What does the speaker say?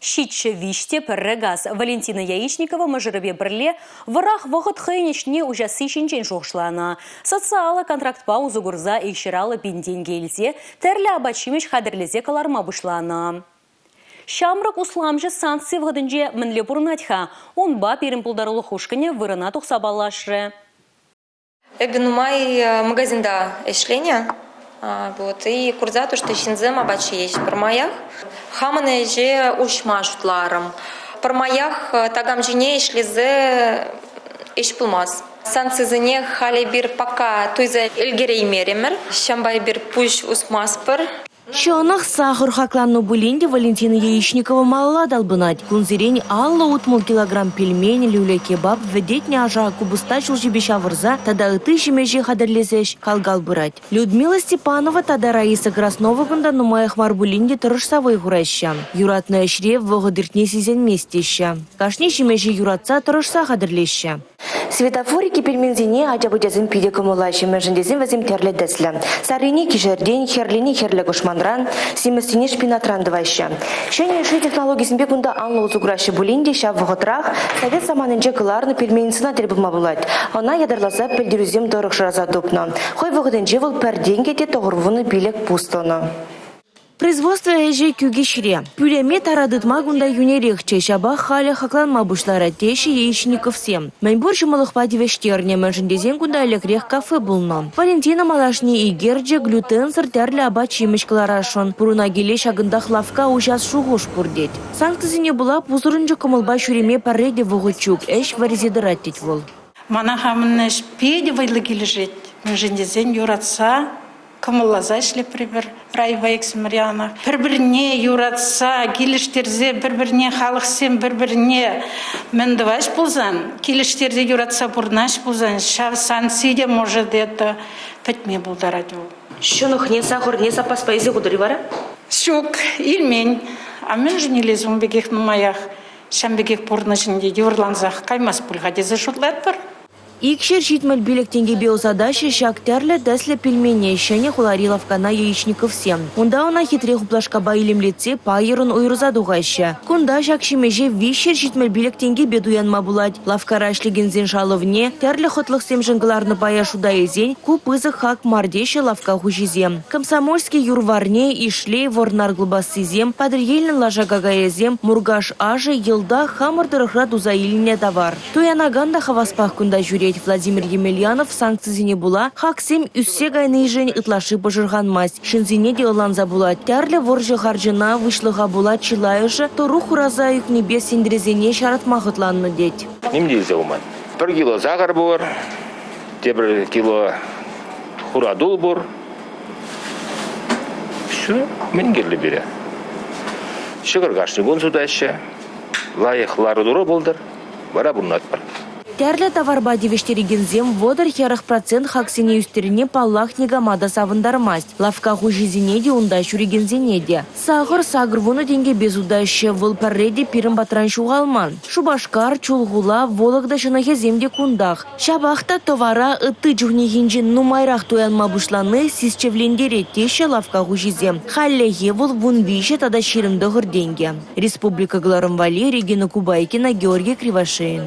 Ҫиччӗ виҫ те пӗрре газ. Валентина Яичникова мӑшӑрӗпе пӗрле вӑрах вӑхӑт хӑйӗн ӗҫне уҫасси ҫинчен шухӑшланӑ. Социаллӑ контрактпа усӑ курса 250 пин тенкӗ илсе тӗрлӗ апат-ҫимӗҫ хатӗрлесе кӑларма пуҫланӑ. Ҫамрӑк усламҫӑ санкци вӑхӑтӗнче мӗнле пурӑнать-ха? Унпа пирӗн пултарулӑх ушкӑнӗ вырӑна тухса паллашрӗ. Эпӗ нумай магазинта ӗҫленӗ. Вот, и курса то, что ҫынсем апат ҫиеҫ пӗрмаях. Хамӑн ӗҫе уҫма шутларӑм. Пӗрмаях такам ҫине ӗҫлесе ӗҫ пулмасть. Санкцисене халь эпир пока туйса ӗлкӗреймерӗмӗр. Ҫавӑнпа эпир пуҫ усмастпӑр. Ҫӑнӑх, сахӑр хакланнӑ пулин те Валентина Яичникова малалла талпӑнать. Кунсерен 50-60 килограмм пельмень, люля-кебаб, вӗтетнӗ аша купӑста ҫулҫипе ҫавӑрса тата ытти ҫимӗҫе хатӗрлесе ӗҫ кал-кал пырать. Людмила Степанова тата Раиса Краснова кунта нумаях мар пулин те тӑрӑшса вӑй хураҫҫӗ. Юратнӑ ӗҫре вӑхӑт иртни сисӗнмест теҫҫӗ. Кашни ҫимӗҫе юратса, тӑрӑшса хатӗрлеҫҫӗ. Светофорики пельменсене ача-пӑчасем питӗ кӑмӑллаҫҫӗ, мӗншӗн тесен вӗсем тӗрлӗ тӗслӗ. Саррине кишӗртен, хӗрлине хӗрлӗ кӑшманран, симӗссине шпинатран тӑваҫҫӗ. Ҫӗнӗ йышши технологисемпе кунта анлӑ усӑ кураҫҫӗ пулин те ҫав вӑхӑтрах совет саманинче кӑларнӑ пельменницӑна тӗл пулма пулать. Ӑна ятарласа пӗлтерӳсем тӑрӑх шыраса тупнӑ. Хӑй вӑхӑтӗнче вӑл пӗр тенкӗ те 95 пус тӑнӑ. Производство ӗҫӗ Кӳкеҫре. Пӳлӗме тара тытма кунта йӳнӗрехчӗ, ҫапах халӗ хакланма пуҫларӗ, теҫҫӗ Яичниковсем. Мӗнпур ҫӑмӑллӑхпа тивӗҫтернӗ, мӗншӗн тесен кунта ӗлӗкрех кафе пулнӑ. Валентина малашне икерчӗ, глютенсӑр тӗрлӗ апат-ҫимӗҫ кӑларасшӑн. Пурӑна-киле ҫакӑнтах лавкка уҫас шухӑш пур тет. Санкцисене пула пусӑрӑнчӑк кӑмӑлпа ҫӳреме пӗрре те вӑхӑт ҫук, ӗҫ вӗресе тӑрать тет вӑл. Мана хамӑн ӗҫ питӗ вӑйлӑ килӗшет, мӗншӗн тесен юратса кӑмӑлласа ӗҫлетпӗр эпир райпа иксӗмӗр Пӗр-пӗрне юратса, килӗштерсе, пӗр-пӗрне халӑхсем пӗр-пӗрне мӗн тӑваҫ пулсан, килӗштерсе юратса пурӑнаҫ пулсан, ҫав санкци те может это пӗтме пултарать вӑл. Ҫӑнӑхне, сахӑрне саппаспа илсе хутӑр-и вара? Ҫук, илмен. А мӗншӗн илес ун пекех нумаях? Ҫавӑн пекех пурнӑҫ ӗнтӗ йывӑрлансах каймасть пуль-ха тесе шутлатпӑр. 275 тенкӗпе ӑсатаҫҫӗ ҫак тӗрлӗ тӗслӗ пельмене Ҫӗнӗ хулари лавккана Яичниковсем. Унта ӑна хитре хуплашкапа илемлетсе пайӑрӑн уйӑрса тухаҫҫӗ. Кунта ҫак ҫимӗҫе 375 тенкӗпе туянма пулать. Лавккара ӗҫлекенсен шалӑвне, тӗрлӗ хӑтлӑхсемшӗн кӑларнӑ пая шута илсен ку пысӑк хак мар теҫҫӗ лавкка хуҫисем. Комсомольски юр-варне, Ишлей, Вӑрнар кӑлпассисем, Патӑрьелӗн лаша какайӗсем, Муркаш ашӗ йӑлтах хамӑр тӑрӑхра туса илнӗ тавар. Туянакан та хаваспах кунта ҫӳрет. Владимир Емельянов санкцисене пула хаксем ӳссе кайнишӗн ытлашши пӑшӑрханмасть. Ҫынсене те ӑнланса пулать. Тӗрлӗ вӑрҫӑ-харҫӑна, выҫлӑха пула чылайӑшӗ тӑрук хураса ӳкнипе сентресене ҫаратма хӑтланнӑ тет. Ним те илсе пыман. Пӗр кило сахӑр пур, тепӗр кило хуратул пур. Все, мӗн кирлӗ пире. Ҫӑкӑр кашни кун сутаҫҫӗ. Лайӑх лару-тӑру пултӑр. Вара пурӑнатпӑр. Тӗрлӗ таварпа тивӗҫтерекенсем 30-40 процент хаксене ӳстерни, паллах, никама та савӑнтармасть. Лавкка хуҫисене те, унта ҫӳрекенсене те. Сахӑр 80 тенкӗпе сутаҫҫӗ. Вӑл пӗрре те пирӗн патран ҫухалман. Шупашкар, Чулхула, Вологда ҫӑнӑхӗсем те кунтах. Ҫапах та тӑвара ытти чухнехинчен нумайрах туянма пуҫлани сисчӗвлентерет теҫҫӗ лавкка хуҫисем. Хальлӗхе вӑл 13 тата 29 тенкӗ. Республика кӑларӑм валли Регина Кубайкина, Георгий Кривошеин.